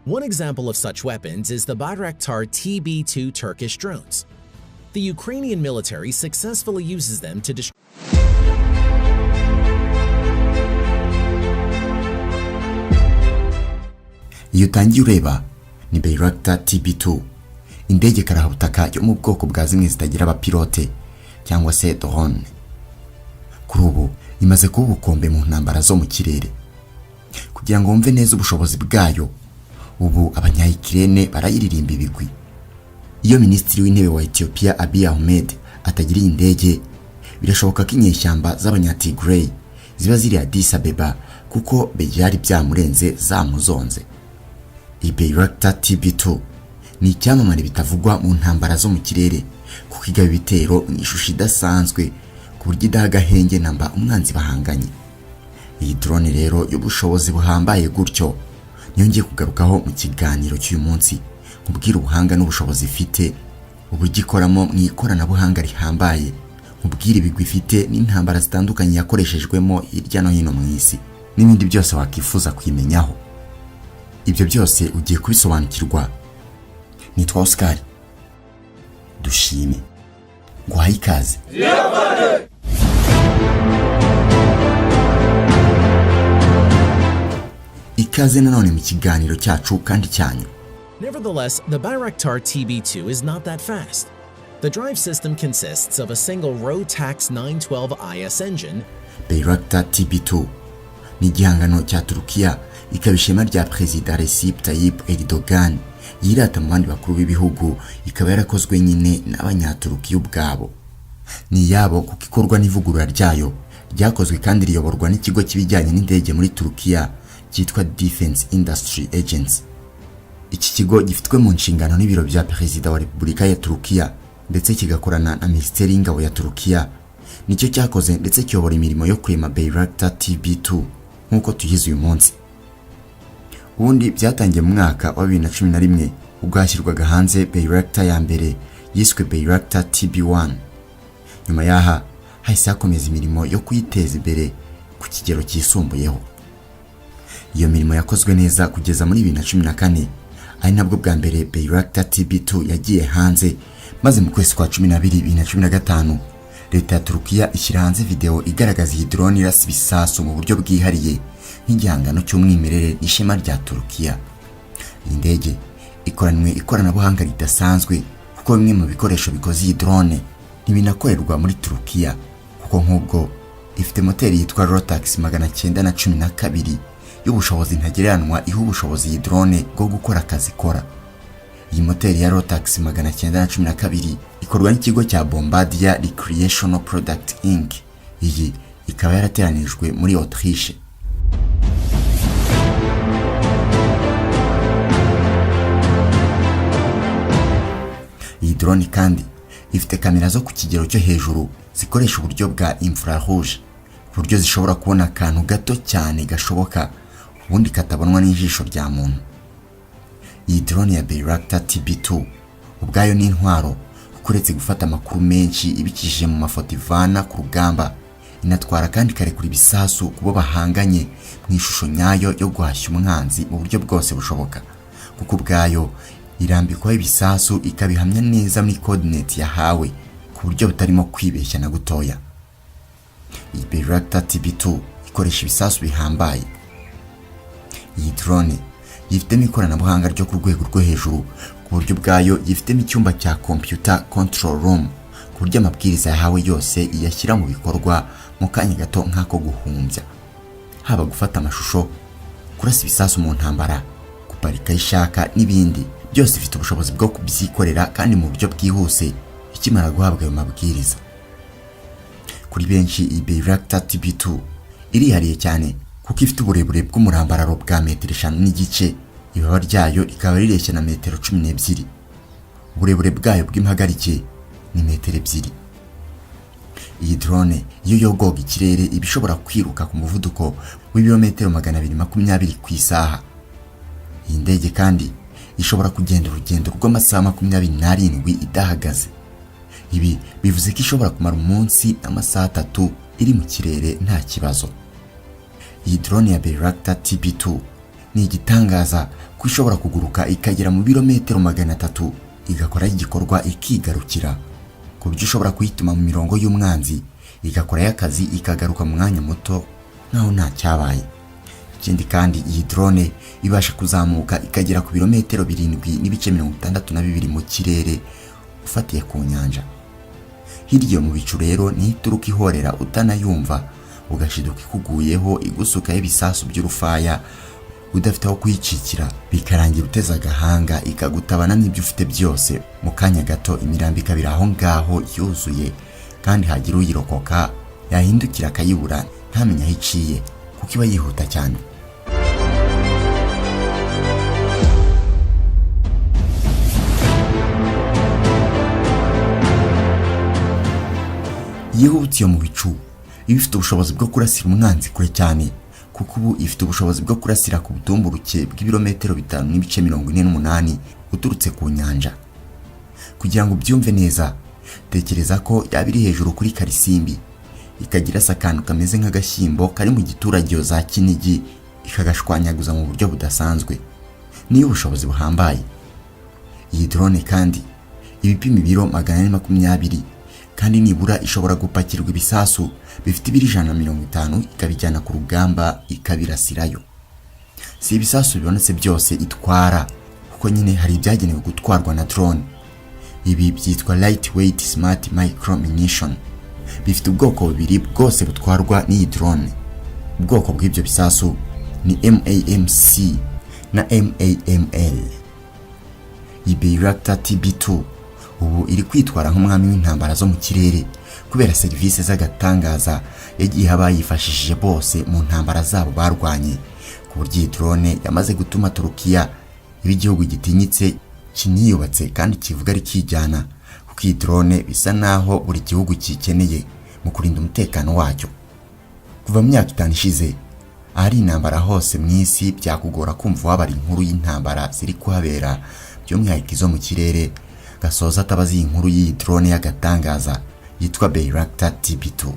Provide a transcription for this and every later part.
One example of such weapons is the Bayraktar TB2 Turkish drones. The Ukrainian military successfully uses them to destroy Iyo utangiye ureba ni Bayraktar TB2, indege karahabutaka yo mu bwoko bwa zimwe zitagira abapilote cyangwa se drone. Kuri ubu imaze kuba ubukombe mu ntambara zo mu kirere. Kugira ngo wumve neza ubushobozi bwayo, ubu Abanyayikirene barayiririmba ibigwi. Iyo Minisitiri w'Intebe wa Ethiopia, Abiy Ahmed, atagira iyi ndege, birashoboka ko inyeshyamba z'Abanyatigray ziba ziri Addis Abeba, kuko byari byamurenze, zamuzonze. Iyi Bayraktar TB2 ni icyamamare bitavugwa mu ntambara zo mu kirere, kuko igaba ibitero mu ishusho idasanzwe, ku buryo idaha agahenge namba umwanzi bahanganye. Iyi drone rero y'ubushobozi buhambaye gutyo niyo ngiye kugarukaho mu kiganiro cy'uyu munsi, nkubwire ubuhanga n'ubushobozi ifite, uburyo ikoramo mu ikoranabuhanga rihambaye, nkubwire ibigwi ifite n'intambara zitandukanye yakoreshejwemo hirya no hino mu isi, n'ibindi byose wakwifuza kuyimenyaho. Ibyo byose ugiye kubisobanukirwa. Nitwa Oscar Dushime, nguhaye ikaze. Ikaze nanone mu kiganiro cyacu kandi cyanyu. Nevertheless, the Bayraktar TB2 is not that fast. The drive system consists of a single Rotax 912 IS engine Bayraktar TB2 ni igihangano cya Turukiya, ikaba ishema rya Perezida Recep Tayyip Erdogan yirata mu bandi bakuru b'ibihugu, ikaba yarakozwe nyine n'Abanyaturukiya ubwabo. Ni iyabo kuko ikorwa n'ivugurura ryayo ryakozwe kandi riyoborwa n'ikigo cy'ibijyanye n'indege muri Turukiya cyitwa Defense Industry Agency. Iki kigo gifitwe mu nshingano n'ibiro bya Perezida wa Repubulika ya Turukiya, ndetse kigakorana na Minisiteri y'Ingabo ya Turukiya. Nicyo cyakoze ndetse kiyobora imirimo yo kurema Bayraktar TB2 nk'uko tuyizi uyu munsi. Ubundi byatangiye mu mwaka wa 2011, ubwo hashyirwaga hanze Bayraktar ya mbere yiswe Bayraktar TB1. Nyuma y'aha hahise hakomeza imirimo yo kuyiteza imbere ku kigero cyisumbuyeho. Iyo mirimo yakozwe neza kugeza muri 2014, ari nabwo bwa mbere Bayraktar TB2 yagiye hanze. Maze mu kwezi kwa 12 2015, leta ya Turukiya ishyira hanze video igaragaza iyi drone irasa ibisasu mu buryo bwihariye, nk'igihangano cy'umwimerere n'ishema rya Turukiya. Iyi ndege ikoranwe ikoranabuhanga ridasanzwe, kuko bimwe mu bikoresho bikoze iyi drone ntibinakorerwa muri Turukiya, kuko nk'ubwo ifite moteri yitwa Rotax 912 y'ubushobozi ntagereranwa, iha ubushobozi iyi drone bwo gukora akazi ikora. Iyi moteri ya Rotax 912 ikorwa n'ikigo cya Bombardier Recreational Product Inc. Iyi ikaba yarateranijwe muri Autriche. Iyi drone kandi ifite kamera zo ku kigero cyo hejuru zikoresha uburyo bwa infrarouge, ku buryo zishobora kubona akantu gato cyane gashoboka ubundi katabonwa n'ijisho rya muntu. Iyi drone ya Bayraktar TB2 ubwayo ni intwaro, kuko uretse gufata amakuru menshi ibikishije mu mafoto ivana ku rugamba, inatwara kandi ikarekura ibisasu ku bo bahanganye mu ishusho nyayo yo guhashya umwanzi mu buryo bwose bushoboka, kuko ubwayo irambikwaho ibisasu ikabihamya neza muri coordinate yahawe ku buryo butarimo kwibeshya na gutoya. Iyi Bayraktar TB2 ikoresha ibisasu bihambaye. Iyi drone yifitemo ikoranabuhanga ryo ku rwego rwo hejuru, ku buryo ubwayo yifitemo icyumba cya computer control room, ku buryo amabwiriza yahawe yose iyashyira mu bikorwa mu kanya gato nk'ako guhumbya, haba gufata amashusho, kurasa ibisasu mu ntambara, guparika aho ishaka n'ibindi byose. Ifite ubushobozi bwo kubyikorera kandi mu buryo bwihuse ikimara guhabwa ayo mabwiriza. Kuri benshi, iyi Bayraktar TB2 irihariye cyane, kuko ifite uburebure bw'umurambararo bwa metero 5.5, ibaba ryayo rikaba rireshya na metero 12, uburebure bwayo bw'impagarike ni metero 2. Iyi drone iyo yogoga ikirere iba ishobora kwiruka ku muvuduko w'ibirometero 220 ku isaha. Iyi ndege kandi ishobora kugenda urugendo rw'amasaha 27 idahagaze. Ibi bivuze ko ishobora kumara umunsi n'amasaha 3 iri mu kirere nta kibazo. Iyi drone ya Bayraktar TB2 Ni igitangaza ko ishobora kuguruka ikagera mu birometero 300, igakora igikorwa ikigarukira, ku buryo ushobora kuyituma mu mirongo y'umwanzi igakorayo akazi ikagaruka mu mwanya muto nkaho nta cyabaye. Ikindi kandi, iyi drone ibasha kuzamuka ikagera ku birometero 7.62 mu kirere ufatiye ku nyanja. Hirya mu bicu rero niho ituruka ihorera, utanayumva, ugashiduka ikuguyeho igusukaho ibisasu by'urufaya, udafite aho kuyicikira, bikarangira uteze agahanga, ikagutabana n'ibyo ufite byose. Mu kanya gato imirambo ikabira aho ngaho yuzuye, kandi hagira uyirokoka yahindukira akayibura, ntamenye aho iciye kuko iba yihuta cyane. Yihutiye iyo mu bicu, iba ifite ubushobozi bwo kurasira umwanzi kure cyane, kuko ubu ifite ubushobozi bwo kurasira ku butumburuke bw'ibirometero 5.48 uturutse ku nyanja. Kugira ngo ubyumve neza, tekereza ko yaba iri hejuru kuri Karisimbi, ikagira akantu kameze nk'agashyimbo kari mu giturage za Kinigi, ikagashwanyaguza mu buryo budasanzwe. Niyo ubushobozi buhambaye. Iyi drone kandi ibipima ibiro 420, kandi nibura ishobora gupakirwa ibisasu bifite ibiro 150, ikabijyana ku rugamba ikabirasirayo. Si ibisasu bibonetse byose itwara, kuko nyine hari ibyagenewe gutwarwa na drone. Ibi byitwa lightweight smart micro munition. Bifite ubwoko bubiri bwose butwarwa n'iyi drone. Ubwoko bw'ibyo bisasu ni MAMC na MAML. Iyi Bayraktar TB2 ubu iri kwitwara nk'umwami w'intambara zo mu kirere kubera serivisi z'agatangaza yagiye abayifashishije bose mu ntambara zabo barwanye, ku buryo iyi drone yamaze gutuma Turukiya iba igihugu gitinyitse, kiniyubatse kandi kivuga ari kijyana, kuko iyi drone bisa naho buri gihugu kikeneye mu kurinda umutekano wacyo. Kuva mu myaka 5 ishize, ahari intambara hose mu isi byakugora kumva wabara inkuru y'intambara ziri kuhabera, by'umwihariko izo mu kirere, gasoza atabazi iyi nkuru y'iyi drone y'agatangaza yitwa Bayraktar TB2.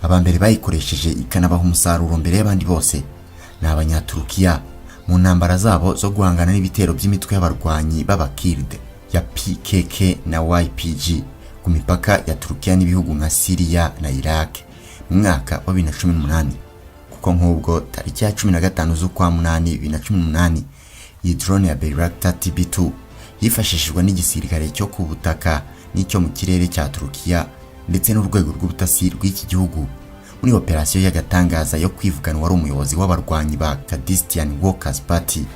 Abambere bayikoresheje ikanabaha umusaruro mbere y'abandi bose ni Abanyaturukiya mu ntambara zabo zo guhangana n'ibitero by'imitwe y'abarwanyi b'Abakirde ya PKK na YPG ku mipaka ya Turukiya n'ibihugu nka Syria na Iraq mu mwaka wa 2018. Kuko nk'ubwo tariki ya 15 z'ukwa munani 2018, iyi drone ya Bayraktar TB2 yifashishijwe n'igisirikare cyo ku butaka n'icyo mu kirere cya Turukiya ndetse n'urwego rw'ubutasi rw'iki gihugu muri operasiyo y'agatangaza yo kwivugana wari umuyobozi w'abarwanyi ba Kurdistan Workers Party,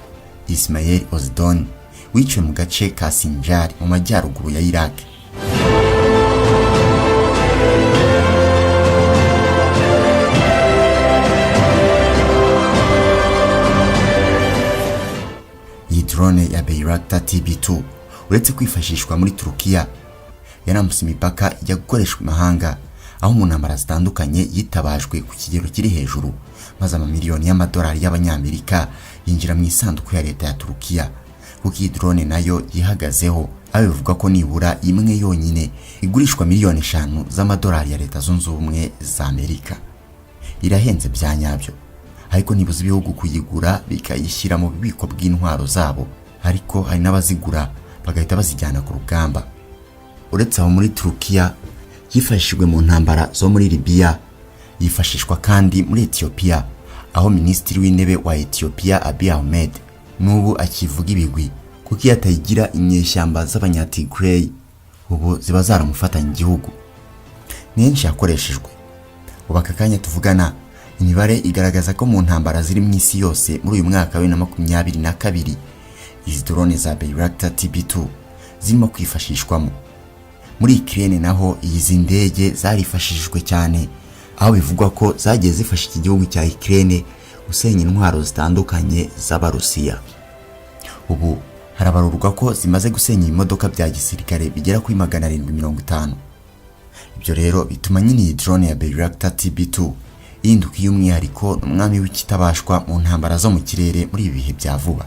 Ismail Ozdon, wiciwe mu gace ka Sinjar mu majyaruguru ya Iraq. Iyi drone ya Bayraktar TB2 uretse kwifashishwa muri Turukiya, yarambutse imipaka ijya gukoreshwa imahanga, aho mu ntambara zitandukanye yitabajwe ku kigero kiri hejuru, maze amamiliyoni y'amadolari y'Abanyamerika yinjira mu isanduku ya leta ya Turukiya, kuko iyi drone nayo yihagazeho, aho bivugwa ko nibura imwe yonyine igurishwa miliyoni 5 z'amadolari ya Leta Zunze Ubumwe za Amerika. Irahenze bya nyabyo, ariko nibuze ibihugu kuyigura bikayishyira mu bubiko bw'intwaro zabo, ariko hari n'abazigura bagahita bazijyana ku rugamba. Uretse aho muri Turukiya, yifashishijwe mu ntambara zo muri Libya, yifashishwa kandi muri Ethiopia, aho Minisitiri w'Intebe wa Ethiopia Abiy Ahmed n'ubu akivuga ibigwi, kuko iyo atayigira inyeshyamba z'Abanyatigray ubu ziba zaramufatanye igihugu. Ni henshi yakoreshejwe. Ubu aka kanya tuvugana, imibare igaragaza ko mu ntambara ziri mu isi yose muri uyu mwaka wa 2022, izi drone za Bayraktar TB2 zirimo kwifashishwamo. Muri Ukraine naho izi ndege zarifashishijwe cyane, aho bivugwa ko zagiye zifasha iki gihugu cya Ukraine gusenya intwaro zitandukanye z'Abarusiya. Ubu harabarurwa ko zimaze gusenya ibimodoka bya gisirikare bigera kuri 750. Ibyo rero bituma nyine iyi drone ya Bayraktar TB2 ihinduka iy'umwihariko n'umwami w'ikitabashwa mu ntambara zo mu kirere muri ibi bihe bya vuba.